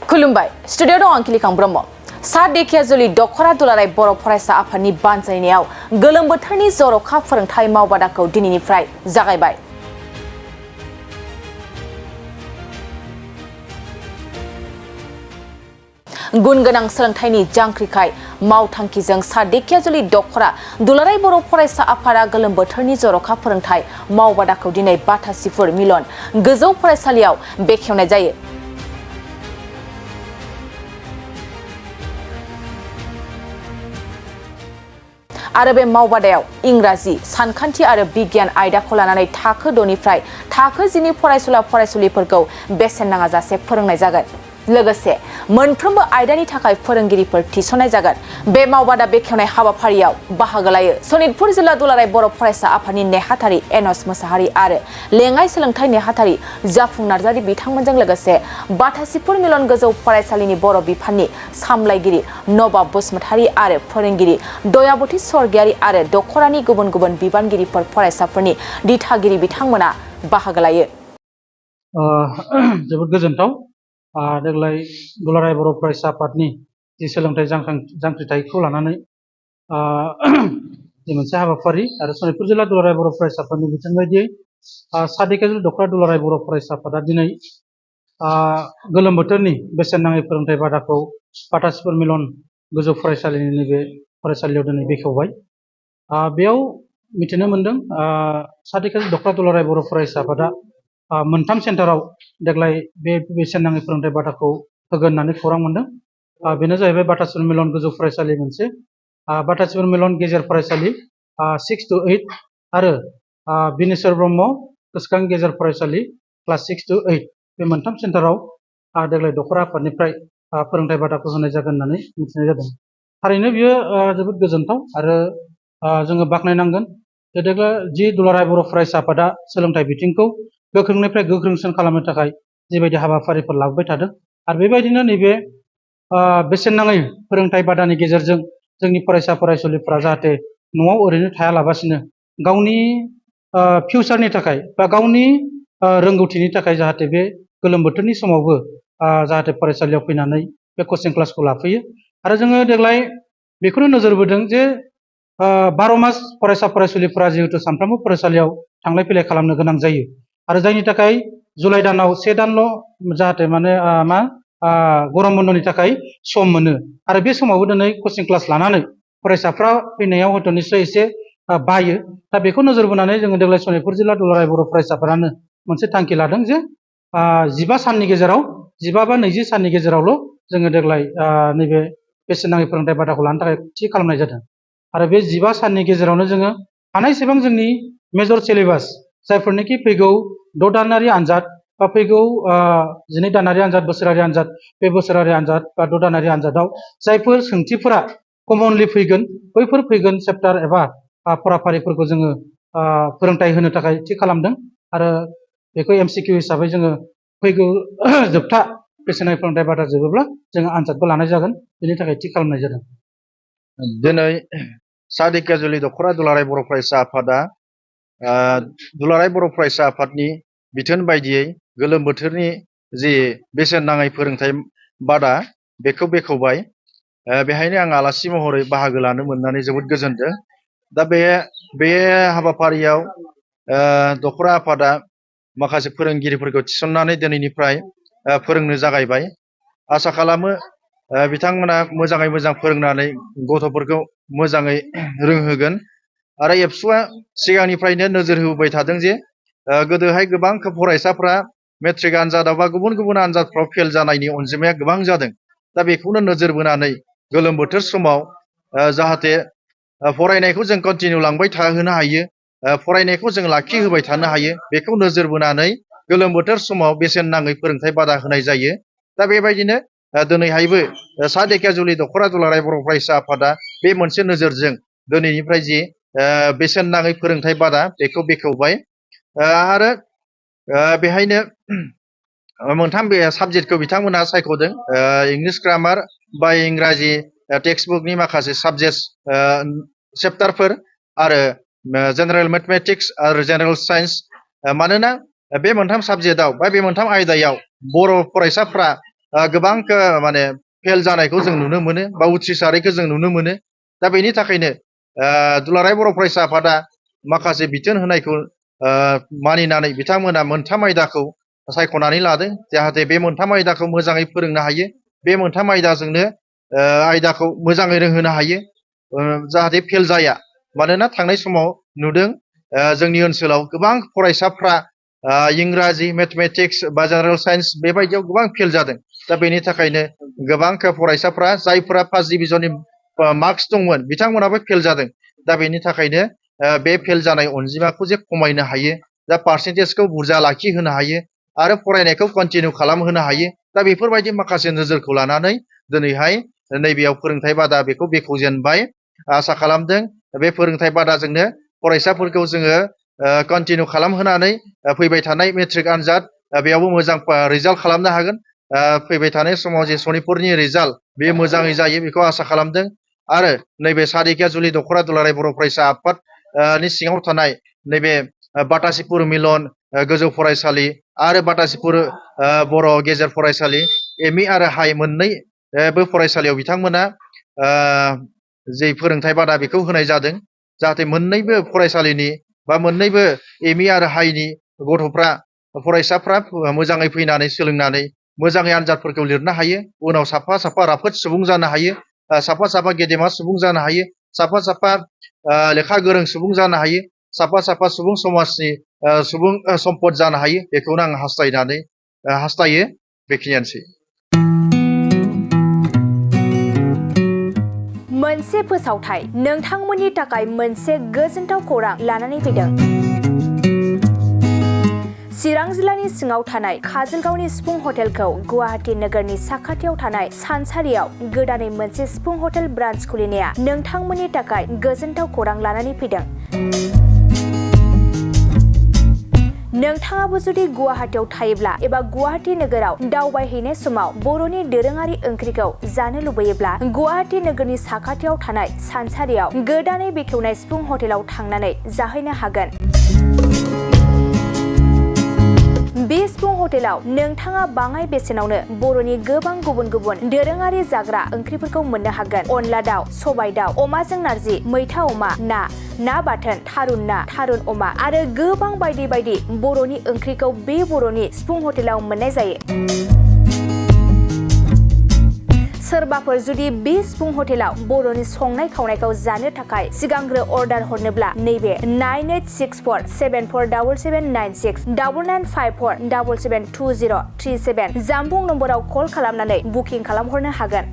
खुलुमबाय स्टुडिअ दं आं किलिखां ब्रह्म सा देखियाजुलि दख'र दुलाराय बर' फरायसा आफादनि बानजायनायाव गोलोम बोथोरनि जर'खा फोरोंथाय मावबादाखौ दिनैनिफ्राय जागायबाय। गुन गोनां सोलोंथाइनि जांख्रिखाय मावथांखिजों सा देखियाजुलि दख'र दुलाराय बर' फरायसा आफादा गोलोम बोथोरनि जर'खा फोरोंथाय मावबादाखौ दिनै बाथासिफुर मिलन गोजौ फरायसालियाव बेखेवनाय जायो। आरो बे मावबादायाव इंराजि, सानखान्थि आरो बिगियान आयदाखौ लानानै थाखो 6 निफ्राय थाखो 10 नि फरायसुला फरायसुलिफोरखौ बेसेन नाङाजासे फोरोंनाय जागोन। लोगोसे मोनफ्रोमबो आयदानि थाखाय फोरोंगिरिफोर थिसननाय जागोन। बे मावबादा बेखेवनाय हाबाफारियाव बाहागो लायो सनितपुर जिल्ला दुलाराय बर' फरायसा आफादनि नेहाथारि एनस मोसाहारि आरो लेङाइ सोलोंथाइ नेहाथारि जाफुं नार्जारि बिथांमोनजों लोगोसे बाथासिफुर मिलन गोजौ फरायसालिनि बर' बिफाननि सामलायगिरि नबाब बसुमतारी आरो फोरोंगिरि दयाबती स्वर्गियारि आरो दख'रानि गुबुन गुबुन बिबानगिरिफोर फरायसाफोरनि दिथागिरि बिथांमोना बाहागो लायो। जोबोद गोजोनथाव देग्लाय दुलाराय बर' फरायसा आफादनि जि सोलोंथाइ जांख्रिथायखौ लानानै जि मोनसे हाबाफारि आरो सनितपुर जिल्ला दुलाराय बर' फरायसा आफादनि बिथोन बायदियै सा देखियाजुलि दख'र दुलाराय बर' फरायसा आफादा दिनै गोलोम बोथोरनि बेसेन नाङै फोरोंथाय बादाखौ बाथासिफुर मिलन गोजौ फरायसालिनि नैबे फरायसालियाव दिनै बेखेवबाय। बेयाव मिथिनो मोनदों सा देखियाजुलि दख'र दुलाराय बर' फरायसा आफादा मोनथाम सेन्टाराव देग्लाय बे बेसेन नाङै फोरोंथाय बादाखौ होगोन होननानै खौरां मोनदों। बेनो जाहैबाय बाथासिफुर मिलन गोजौ फरायसालि मोनसे, बाथासिफुर मिलन गेजेर फरायसालि 6 to 8 आरो बिनेश्वर ब्रह्म गोसोखां गेजेर फरायसालि क्लास 6 to 8 बे मोनथाम सेन्टाराव देग्लाय दख'र आफादनिफ्राय फोरोंथाय बादाखौ होनाय जागोन होननानै मिथिनाय जादों। थारैनो बियो जोबोद गोजोनथाव आरो जोङो बाख्नायनांगोन जे देग्लाय जि दुलाराय बर' फरायसा आफादा सोलोंथाइ बिथिंखौ गोख्रोंनिफ्राय गोख्रोंसिन खालामनो थाखाय जिबायदि हाबाफारिफोर लाबोबाय थादों आरो बेबायदिनो नैबे बेसेन नाङै फोरोंथाय बादानि गेजेरजों जोंनि फरायसा फरायसुलिफोरा जाहाथे न'आव ओरैनो थायालाबासिनो गावनि फिउचारनि थाखाय बा गावनि रोंगौथिनि थाखाय जाहाथे बे गोलोम बोथोरनि समावबो जाहाथे फरायसालियाव फैनानै बे कचिं क्लासखौ लाफैयो। आरो जोङो देग्लाय बेखौनो नोजोर बोदों जे 12 मास फरायसा फरायसुलिफोरा जिहेतु सानफ्रोमबो फरायसालियाव थांलाय फैलाय खालामनो गोनां जायो आरो जायनि थाखाय जुलाइ दानाव 1 दानल' जाहाथे माने गरम बन्दनि थाखाय सम मोनो आरो बे समावबो दिनै कचिं क्लास लानानै फरायसाफ्रा फैनायाव हयथ' निस्सय एसे बायो। दा बेखौ नोजोर बोनानै जोङो देग्लाय सनितपुर जिल्ला दुलाराय बर' फरायसाफोरानो मोनसे थांखि लादों जे 15 साननि गेजेराव 15 बा 20 साननि गेजेरावल' जोङो देग्लाय नैबे बेसेन नाङै फोरोंथाय बादाखौ लानो थाखाय थि खालामनाय जादों। आरो बे 15 साननि गेजेरावनो जोङो हानायसेबां जोंनि मेजर सिलेबास जायफोरनिखि फैगौ 6 दानारि आनजाद बा फैगौ 12 दानारि आनजाद बोसोरारि आनजाद बे बोसोरारि आनजाद बा 6 दानारि आनजादाव जायफोर सोंथिफोरा कमनलि फैगोन बैफोर फैगोन चेप्टार एबा फराफारिफोरखौ जोङो फोरोंथाय होनो थाखाय थि खालामदों आरो बेखौ MCQ हिसाबै जोङो फैगौ जोबथा बेसेन नाङै फोरोंथाय बादा जोबोब्ला जोङो आनजादबो लानाय जागोन बेनि थाखाय थि खालामनाय जादों। दिनै सा देखियाजुलि दख'र दुलाराय बर' फरायसा आफादा दुलाराय बर' फरायसा आफादनि बिथोन बायदियै गोलोम बोथोरनि जि बेसेन नाङै फोरोंथाय बादा बेखौ बेखेवबाय। बेहायनो आं आलासि महरै बाहागो लानो मोननानै जोबोद गोजोनदों। दा बे हाबाफारियाव दख'र आफादा माखासे फोरोंगिरिफोरखौ थिसननानै दिनैनिफ्राय फोरोंनो जागायबाय। आसा खालामो बिथांमोना मोजाङै मोजां फोरोंनानै गथ'फोरखौ मोजाङै रोंहोगोन। आरो एबसुआ सिगांनिफ्रायनो नोजोर होबोबाय थादों जे गोदोहाय गोबां फरायसाफ्रा मेट्रिक आनजादाव बा गुबुन गुबुन आनजादफ्राव फेल जानायनि अनजिमाया गोबां जादों। दा बेखौनो नोजोर बोनानै गोलोम बोथोर समाव जाहाथे फरायनायखौ जों कन्टिनिउ लांबाय थाहोनो हायो, फरायनायखौ जों लाखिहोबाय थानो हायो, बेखौ नोजोर बोनानै गोलोम बोथोर समाव बेसेन नाङै फोरोंथाय बादा होनाय जायो। दा बेबायदिनो दिनैहायबो सा देखियाजुलि दख'र दुलाराय बर' फरायसा आफादा बे मोनसे नोजोरजों दिनैनिफ्राय जि बेसेन नाङै फोरोंथाय बादा बेखौ बेखेवबाय। आरो बेहायनो मोनथाम साबजेक्टखौ बिथांमोनहा सायख'दों, इंलिश ग्रामार बा इंराजि टेक्सटबुकनि माखासे साबजेक्ट चेप्टारफोर आरो जेनेरेल मेथमेटिक्स आरो जेनेरेल साइन्स। मानोना बे मोनथाम साबजेक्टआव बा बे मोनथाम आयदायाव बर' फरायसाफ्रा गोबां माने फेल जानायखौ जों नुनो मोनो बा उथ्रिसारैखौ जों नुनो मोनो दा बेनि थाखायनो दुलाराय बर' फरायसा आफादा माखासे बिथोन होनायखौ मानिनानै बिथांमोना मोनथाम आयदाखौ सायख'नानै लादों जाहाथे बे मोनथाम आयदाखौ मोजाङै फोरोंनो हायो बे मोनथाम आयदाजोंनो आयदाखौ मोजाङै रोंहोनो हायो जाहाथे फेल जाया मानोना थांनाय समाव नुदों जोंनि ओनसोलाव गोबां फरायसाफ्रा इंराजि मेथमेटिक्स बा जेनेरेल साइन्स बेबायदियाव गोबां फेल जादों दा बेनि थाखायनो गोबां फरायसाफ्रा जायफोरा फार्स्ट डिभिजननि मार्कस दंमोन बिथांमोनाबो फेल जादों दा बेनि थाखायनो बे फेल जानाय अनजिमाखौ जे खमायनो हायो दा पार्सेन्टेजखौ बुरजा लाखिहोनो हायो आरो फरायनायखौ कन्टिनिउ खालामहोनो हायो दा बेफोरबायदि माखासे नोजोरखौ लानानै दिनैहाय नैबेयाव फोरोंथाय बादा बेखौ बेखेवजेनबाय आसा खालामदों बे फोरोंथाय बादाजोंनो फरायसाफोरखौ जोङो कन्टिनिउ खालामहोनानै फैबाय थानाय मेट्रिक आनजाद बेयावबो मोजां रिजाल्ट खालामनो हागोन फैबाय थानाय समाव जे सनितपुरनि रिजाल्ट बेयो मोजाङै जायो बेखौ आसा खालामदों आरो नैबे सारिकियाजुलि दख'रा दुलाराय बर' फरायसा आफादनि सिङाव थानाय नैबे बाटासिपुर मिलन गोजौ फरायसालि आरो बाटासिपुर बर' गेजेर फरायसालि एमइ आरो हाइ मोननैबो फरायसालियाव बिथांमोना जे फोरोंथाय बादा बेखौ होनाय जादों जाहाथे मोननैबो फरायसालिनि बा मोननैबो एमइ आरो हाइनि गथ'फ्रा फरायसाफ्रा मोजाङै फैनानै सोलोंनानै मोजाङै आनजादफोरखौ लिरनो हायो उनाव साफा साफा राफोद सुबुं जानो हायो साफा साफा गेदेमा सुबुं जानो हायो साफा साफा लेखा गोरों सुबुं जानो हायो साफा साफा सुबुं समाजनि सुबुं सम्पद जानो हायो बेखौनो आं हास्थायो बेखिनियानोसै मोनसे फोसावथाय नोंथांमोननि थाखाय मोनसे गोजोनथाव खौरां लानानै फैदों चिरां जिल्लानि सिङाव थानाय काजलगावनि सिफुं हटेलखौ गुवाहाटी नोगोरनि साखाथियाव थानाय सानसारियाव गोदानै मोनसे सिफुं हटेल ब्रान्च खुलिनाया नोंथांमोननि थाखाय गोजोनथाव खौरां लानानै फैदों नोंथाङाबो जुदि गुवाहाटीयाव थायोब्ला एबा गुवाहाटी नोगोराव दावबायहैनाय समाव बर'नि दोरोङारि ओंख्रिखौ जानो लुबैयोब्ला गुवाहाटी नोगोरनि साखाथियाव थानाय सानसारियाव गोदानै बेखेवनाय सिफुं हटेलाव थांनानै जाहैनो हागोन बे सिफुं हटेलाव नोंथाङा बाङाय बेसेनावनो बर'नि गोबां गुबुन गुबुन दोरोङारि जाग्रा ओंख्रिफोरखौ मोननो हागोन अनला दाउ सबाय दाउ अमाजों नारजि मैथा अमा ना बाथोन थारुन ना थारुन अमा आरो गोबां बायदि बायदि बर'नि ओंख्रिखौ बे बर'नि सिफुं हटेलाव मोननाय जायो सोरबाफोर जुदि बे सिफुं हटेलाव बर'नि संनाय खावनायखौ जानो थाखाय सिगांग्रो अर्डार हरनोब्ला नैबे 9864747796 9954772037 जामबुं नम्बराव कल खालामनानै बुकिं खालामहरनो हागोन